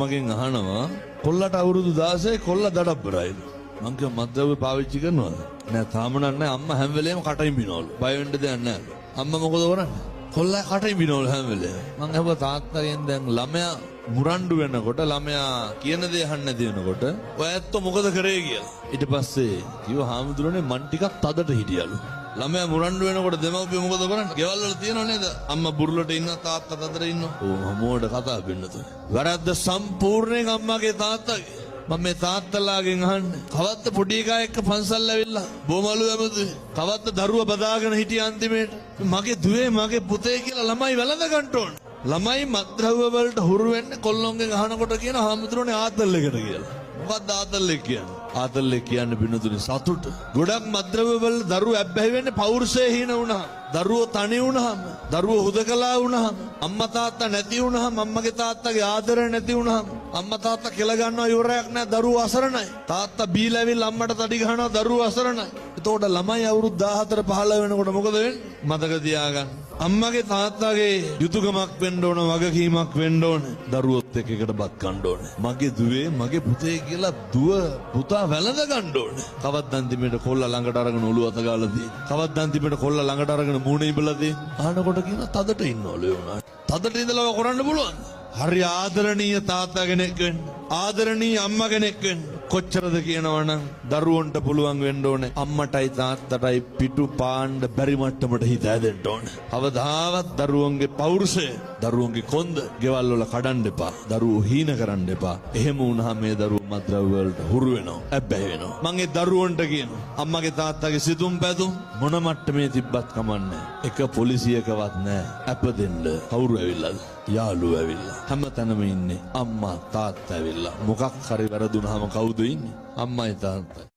මගෙන් අහනවා කොල්ලට අවුරුදු 16 කොල්ල දඩබ්බරයිලු. මං කිව්වා මත්ද්‍රව්‍ය පාවිච්චි කරනවද? නෑ, තාම නෑ. අම්මා හැම වෙලේම කට ඉඹිනවලු. බය වෙන්න දෙයක් නෑලු. අම්මා මොකද කරන්නේ? කොල්ලා කට ඉඹිනවලු හැම වෙලේම. මං ඇහුවා තාත්තගෙන්, දැන් ළමයා මුරණ්ඩු වෙනකොට, ළමයා කියන දේ අහන්න නැති වෙනකොට ඔය ඇත්තෝ මොකද කරේ කියලා. ඊට පස්සේ කිව්වා, හාමුදුරනේ, මං ටිකක් තදට හිටියලු. ළමයා මුරණ්ඩු වෙනකොට දෙමව්පියෝ මොකද කරන්නේ? ගෙවල් වල තියෙනව නේද? අම්මා බුරුලට ඉන්නවා, තාත්තා තදට ඉන්නවා. ඕ මෝඩ කතා පින්නතුනේ. වැරද්ද සම්පූර්ණයෙන් අම්මාගේ තාත්තගේ. මම මේ තාත්තලාගෙන් අහන්නේ, කවද්ද පොඩි එකා එක්ක පන්සල් ඇවිල්ලා බොමලු ඇමතුවේ? කවද්ද දරුවා බදාගෙන හිටිය අන්තිමේට? මගේ දුවේ, මගේ පුතේ කියලා ළමයි වැළඳ ගන්න ඕන. ළමයි මත්ද්‍රව්‍ය වලට හුරු වෙන්නේ කොල්ලොන්ගෙන් අහනකොට කියන, හාමුදුරනේ, ආතල් එකට කියලා. මොකක්ද ආතල් එක කියන්නේ? ආතල් එක කියන්නේ පින්නතුනේ සතුට. ගොඩක් මත්ද්‍රව්‍ය වල දරුවෝ ඇබ්බැහි වෙන්නේ පෞරුෂය හීන වුණාම, දරුවෝ තනි වුණාම, දරුවෝ හුදකලා වුණාම, අම්මා තාත්තා නැති වුණාම, අම්මගේ තාත්තගේ ආදරය නැති වුණාම, අම්මා තාත්තා කෙල ගන්නවා ඉවරයක් නෑ, දරුවෝ අසරණයි. තාත්තා බීලා ඇවිල්ලා අම්මට තඩි ගහනවා, දරුවෝ අසරණයි. එතකොට ළමයි අවුරුදු 14 15 වෙනකොට මොකද වෙන්නේ? මතක තියාගන්න. අම්මගේ තාත්තගේ යුතුයකමක් වෙන්න ඕන, වගකීමක් වෙන්න ඕන. දරුවොත් එක්ක එකට බත් කන්න ඕන. මගේ දුවේ, මගේ පුතේ කියලා දුව පුතා වැළඳ ගන්න ඕන. කවද්ද අන්තිමේට කොල්ලා ළඟට අරගෙන ඔළුව අත ගාලා තියෙන්නේ? කවද්ද අන්තිමේට කොල්ලා ළඟට අරගෙන මූණ ඉඹලා තියෙන්නේ? අහනකොට කියන තදට ඉන්නවලු ඒ වුණාට. තදට ඉඳලා ඔය කරන්න පුළුවන්ද? හරි ආදරණීය තාත්තා කෙනෙක් වෙන්න, ආදරණීය අම්මා කෙනෙක් වෙන්න. කොච්චරද කියනවනම්, දරුවන්ට පුළුවන් වෙන්න ඕනේ අම්මටයි තාත්තටයි පිටු පාන්න බැරි මට්ටමට හිත ඇදෙන්න ඕනේ. කවදාවත් දරුවන්ගේ පෞරුෂය, දරුවන්ගේ කොන්ද ගෙවල් වල කඩන්න එපා. දරුවෝ හීන කරන්න එපා. එහෙම වුණාම මේ දරුවෝ මත්ද්‍රව්‍ය වලට හුරු වෙනවා, ඇබ්බැහි වෙනවා. මං ඒ දරුවන්ට කියනවා, අම්මගේ තාත්තගේ සිතුම් පැතුම් මොන මට්ටමේ තිබ්බත් කමන්නේ. එක පොලිසියකවත් නෑ. ඇප දෙන්න කවුරු ඇවිල්ලාද? යාළුවෝ ඇවිල්ලා. හැම තැනම ඉන්නේ අම්මා තාත්තා ඇවිල්ලා. මොකක් හරි වැරදුනහම කවුද ඉන්නේ? අම්මයි තාත්තයි.